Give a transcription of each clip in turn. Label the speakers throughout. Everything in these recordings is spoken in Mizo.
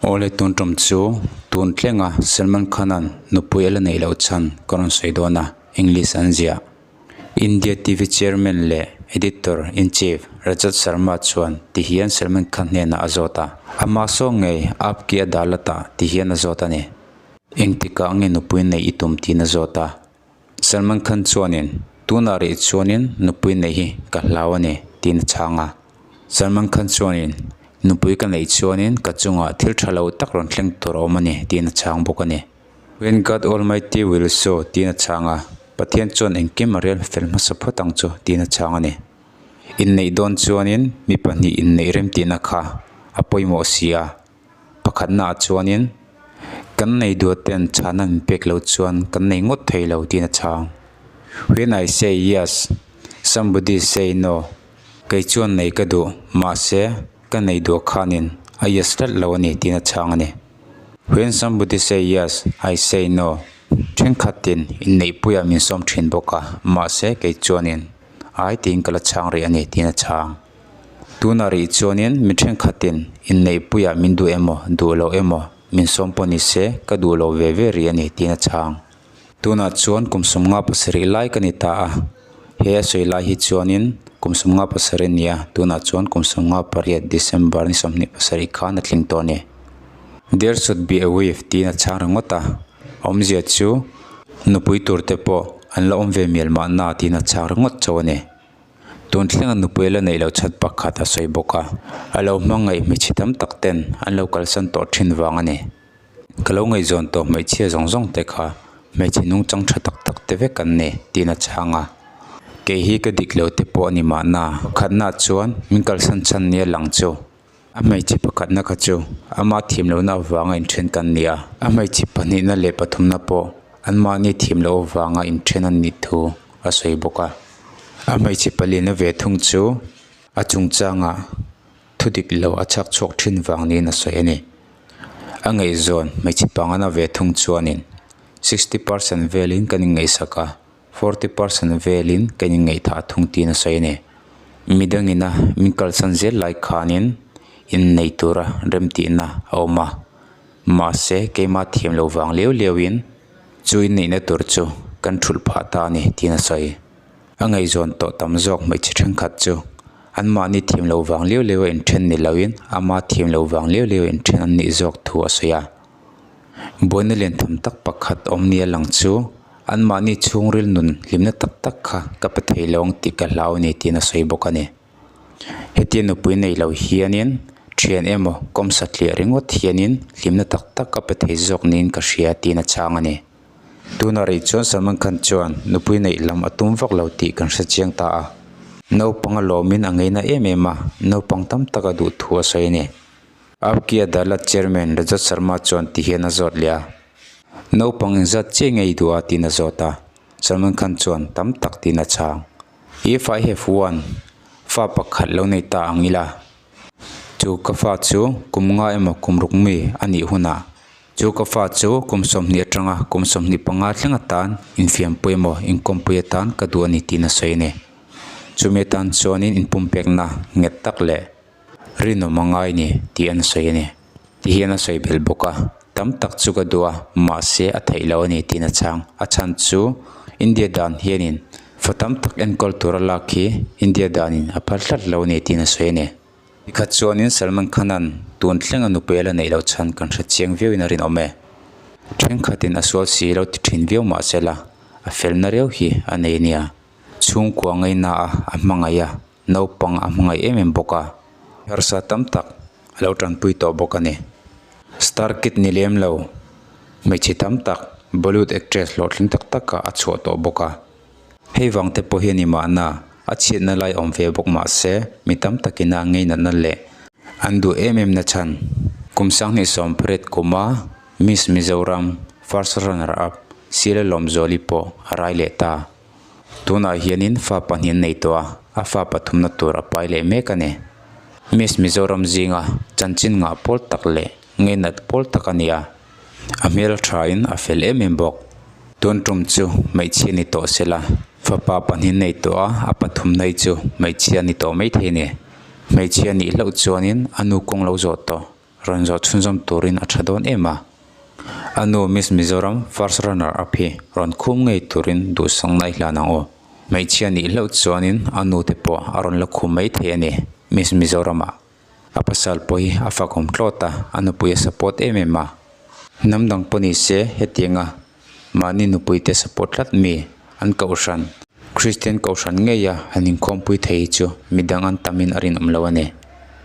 Speaker 1: Awle tun tum chu tun thlenga Salman Khan-a'n nupui a la neih loh chhan ka rawn sawi dawn a, English an ziah. India TV Chairman leh Editor in Chief Rajat Sharma chuan ti hian Salman Khan hnenah a zawt a, Ama saw ngei Aap Ki Adalat ah ti hian a zawt a ni. Engtikah nge nupui neih i tum tiin a zawt a. Salman Khan chuanin, Tunah rih chuanin nupui neih hi ka hlau a ni, tiin a chhang a. Salman Khan chuanin, Nupui ka neih chuanin ka chungah thil tha lo tak rawn thleng tur a awm a ni, tiin a chhang bawk a ni. When God Almighty will so, tiin a chhang a. Pathian chuan engkim a rel fel hmasa phawt ang chu, tiin a chhang a ni. Inneih dawn chuanin mi pahnih inneih remtihna kha a pawimawh si a. Pakhatnaah chuanin, Kan nei duaten chhana min pek loh chuan kan nei ngawt thei lo tiin a chhang. When I say yes, somebody say no. Kei chuan nei ka duh, mahse ka nei duah khanin a yes tlat lo a ni tiin a chhang a ni. When somebody say yes, I say no. Thenkhatin inneihpuiah min sawm thin bawk a, mahse kei chuanin ai tiin ka la chhang rih a ni tiin a chhang. Tunah rih chuanin mi thenkhatin inneihpuiah min duh emaw, duh loh emaw, min sawm pawh ni se, ka duh lo ve ve rih a ni tiin a chhang. Tunah chuan kum sawmnga pasarih lai ka ni ta a, he a sawi lai hi chuanin kum sawmnga pasarih a ni a, tunah chuan kum sawmnga pariat December ni 27 khan a tling tawh a ni. There should be a wife tiin a chhang ringawt a, awmzia chu nupui tur te pawh an la awm ve mial mahna tiin a chhang ringawt chauh a ni. Tun thlenga nupui la neih loh chhan pakhat a sawi bawk a, a lo hmangaih hmeichhe tam tak ten an lo kalsan tawh thin vang a ni. Ka lo ngaihzawn tawh hmeichhia zawng zawng te kha hmeichhe nungchang tha tak tak te vek an ni tiin a chhang a. Kei hi ka dik lo te pawh a ni mahna, pakhatnaah chuan min kalsan chhan nia lang chu a hmeichhe pakhatna kha chu ama thiam lohna avanga inthen kan ni a, a hmeichhe pahnihna leh pathumna pawh anmahni thiam loh avanga inthen an nih thu a sawi bawk a. A hmeichhe paliana ve thung chu a chungchangah thu dik lo a chhak chhuak thin vang niin a sawi a ni. A ngaihzawn hmeichhe pangana ve thung chuanin sixty percent velin kan inngaihsak a, forty percent velin kan inngaihthah thung tiin a sawi a ni. Midangina min kalsan zel lai khanin innei tura remtihna a awm a, mahse keimah thiam loh vang liau liauin Chu inneihna tur chu kan thulh phah ta a ni tiin a sawi. A ngaihzawn tawh tam zawk hmeichhe thenkhat chu anmahni thiam loh vang liau liau a inthen ni loin ama thiam loh vang liau liau a inthen an nih zawk thu a sawi a. Buaina lian tham tak pakhat awm nia lang chu anmahni chhungril nun hlimna tak tak kha ka pe thei lo ang tih ka hlau a ni tiin a sawi bawk a ni. Hetia nupui nei lo hianin thian emaw kawm satliah ringawt hianin hlimna tak tak a pe thei zawk niin ka hria tiin a chhang a ni. Tunah rih chuan Salman Khan chuan nupui neih lam a tum vak lo tih kan hre chiang ta a. Naupang a lawmin a ngeina em em a, naupang tam tak a duh thu a sawi a ni. Aap Ki Adalat Chairman Rajat Sharma chuan ti hian a zawt leh a, Naupang engzat chiah nge i duh a? tiin a zawt a. Salman Khan chuan tam tak tiin a chhang. If I have one, fa pakhat lo nei ta ang ila, chu ka fa chu kum nga emaw kum ruk mi a nih hunah, chu ka fa chu kum 20 atanga kum 25 thleng atan infiampui emaw inkawmpui atan ka duh a ni tiin a sawi a ni. Chumi atan chuanin inpumpekna nghet tak leh rinawm a ngai ni tih an sawi a ni. Ti hian a sawi belh bawk a, tam tak chu ka duh a, mahse a theih loh a ni tiin a chhang. A chhan chu India dan hianin fa tam tak enkawl tura lak hi India danin a phal tlat lo a ni tiin a sawi a ni. Nikhat chuanin Salman Khan-a'n tun thlenga nupui a la neih loh chhan kan hre chiang viauin a rinawm e. Thenkhatin a sual si lo ti thin viau mahsela a felna riau hi a nei a nia. Chhungkua ngaina a a hmangaih a. Naupang a hmangaih em em bawk a, harsa tam tak a lo tanpui tawh bawk a ni. Star kid ni lem lo, hmeichhe tam tak Bollywood actress hlawhtling tak tak ah a chhuah tawh bawk a. Hei vang te pawh hi a ni mahna, a chhiatna lai awm ve bawk mah se, mi tam takin a ngeinatna leh an duh em em na chhan. Kum 2018 kuma Miss Mizoram first runner up Sila Lawmzuali pawh a rai leh ta. Tunah hianin fa pahnih an nei tawh a, a fa pathumna tur a pai leh mek a ni. Miss Mizoram zinga chanchin ngah pawl tak leh ngeinat pawl tak a ni a, a hmel thain a fel em em bawk. Tun tum chu hmeichhia ni tawh se la, fapa pahnih an nei tawh a, a pathumna hi chu hmeichhia a ni tawh maithei a ni. Hmeichhia nih hlauh chuanin a nu kawng lo zawh tawh. rawn zawh chhunzawm turin a tha dawn em a. A nu Miss Mizoram first runner up hi rawn khum ngei turin duhsakna i hlan ang aw. Hmeichhia nih hlauh chuanin a nu te pawh a rawn la khum mai thei a ni Miss Mizoram ah. A pasal pawh hi a fakawm tlawt a, a nupui a support em em a. Hnam dang pawh ni se hetianga mahni nupui te support tlat mi an kohhran, Kristian kohhran ngeia han inkhawmpui thei hi chu midang an tamin a rinawm lo a ni.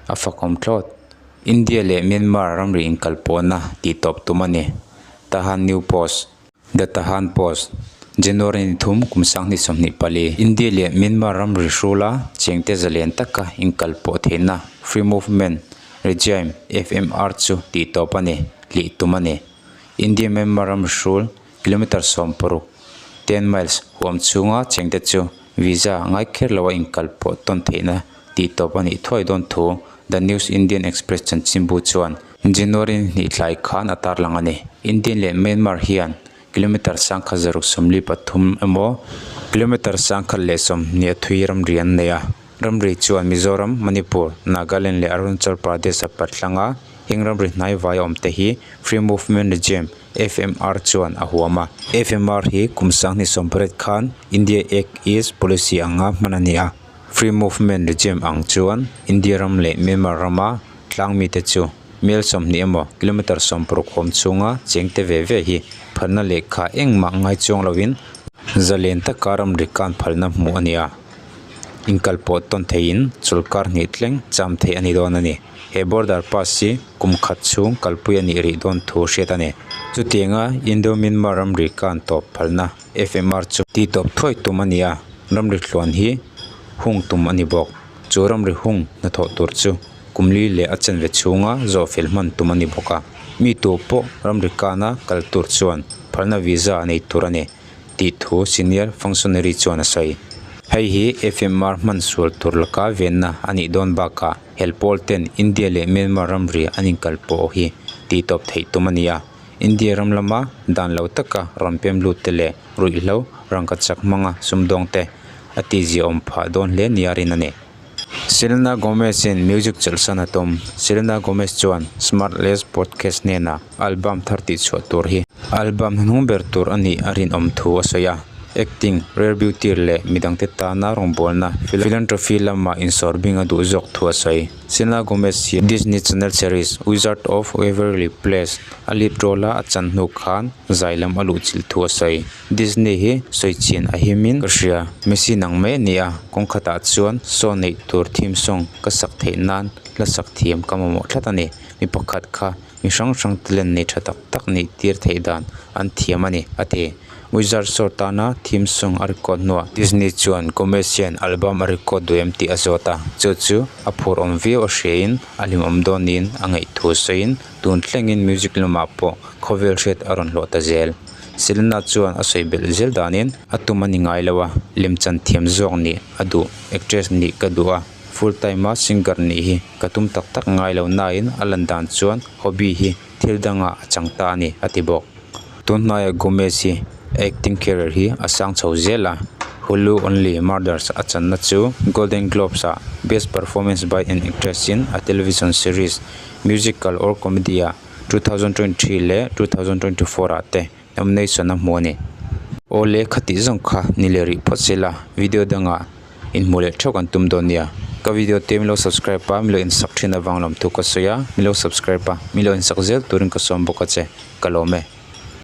Speaker 1: A fakawm tlawt. India leh Myanmar ramri inkalpawhna tih tawp tum a ni. Tahan New Post. The Tahan Post, January ni thum kum sanghnih 24. India leh Myanmar ramri hrula chengte zalen taka inkalpawh theihna Free Movement Regime, FMR, chu tih tawp a ni, hlih tum a ni. India Myanmar ramri hrul kilometre 60, ten miles, huam chhunga chengte chu visa ngai kher loa inkalpawh tawn theihna tih tawp a nih thuai dawn thu The News Indian Express chanchinbu chuan January ni hnih tlai khan a tarlang a ni. Indian leh Myanmar hian kilometre 1673 emaw kilometre 1120 a thui ramri an nei a. Ramri chuan Mizoram, Manipur, Nagaland leh Arunachal Pradesh a patlang a, heng ramri hnai vai awm te hi Free Movement Regime, FMR, chuan a huam a. FMR hi kum 2018 khan India Act East Policy anga hman a ni a. Free Movement Regime ang chuan India ram leh Myanmar rama tlang mite chu mel 20 emaw kilometre 60 awm chhunga chengte ve ve hi phalna lehkha engmah ngai chuang lovin zalen taka ramri kan phalna hmuh a ni a. Inkalpawh tawn theihin chawlhkar hnih thleng cham theih a ni dawn a ni. He border pass hi kum khat chhung kalpui a nih rih dawn thu hriat a ni. Chutianga Indo-Myanmar ramri kan tawp phalna FMR chu tih tawp thuai tum a ni a, ramri tluan hi hung tum a ni bawk. Chu ramri hung hnathawh tur chu kum li leh a chanve chhunga zawhfel hman tum a ni bawk a. Mi tu pawh ramri kana kal tur chuan phalna visa a nei tur a ni tih thu senior functionary chuan a sawi. Hei hi FMR hman sual tur laka venna a nih dawn bakah hel pawl ten India leh Myanmar ramri an inkal pawh hi tih tawp theih tum a ni a. India ram lama dan lo taka rawn pem lut te leh ruihhlo rangka chak hmanga sumdawng te a tihzia awm phah dawn hle nia rin a ni. Selena Gomez in music chawlhsan a tum. Selena Gomez chuan Smartless podcast hnenah album thar tihchhuah tur hi album hnuhnung ber tur a nih a rinawm thu a sawi a. Acting, rare beauty leh midangte tana rawngbawlna philanthropy lamah insawr bing a duh zawk thu a sawi. Selena Gomez hi Disney Channel series Wizard of Waverly Place a lead role a a chan hnu khan zai lam a luhchilh thu a sawi. Disney hi sawi chian a himin ka hria. Messi nang mai a ni a, kawng khatah chuan show neih tur theme song ka sak theih nan hla sak thiam ka mamawh tlat a ni. Mi pakhat kha mi hrang hrang talent nei tha tak tak neih tir theih dan an thiam a ni, a ti. Wizard show tana theme song a record hnuah Disney chuan Gomez hian album a record duh em tih a zawt a, chu chu a phur awm viau a hriain a hlimawm dawn niin a ngaih thu sawiin tun thlengin music lamah pawh khawvel hriat a rawn hlawh ta zel. Selena chuan a sawi belh zel danin a tum a ni ngai lo a, lemchan thiam zawk nih a duh, actress nih ka duh a, full time a singer nih hi ka tum tak tak ngai lo nain a lan dan chuan hobby hi thil dangah a chang ta a ni, a ti bawk. Tunhnaiah Gomez hi acting career hi a sang chho zel a, Hulu Only Murders a channa chu Golden Globes ah Best Performance by an Actress in a Television Series, Musical or Comedy ah 2023 leh 2024 ah te nomination a hmu a ni. Awle khatih zawng kha ni leh rih phawt se la, video dangah inhmuh leh theuh kan tum dawn nia. Ka video te milo subscribe a, milo insak thin avang lawmthu ka sawi a, milo subscribe a, milo insak zel turin ka sawm bawk a che, ka lawm e.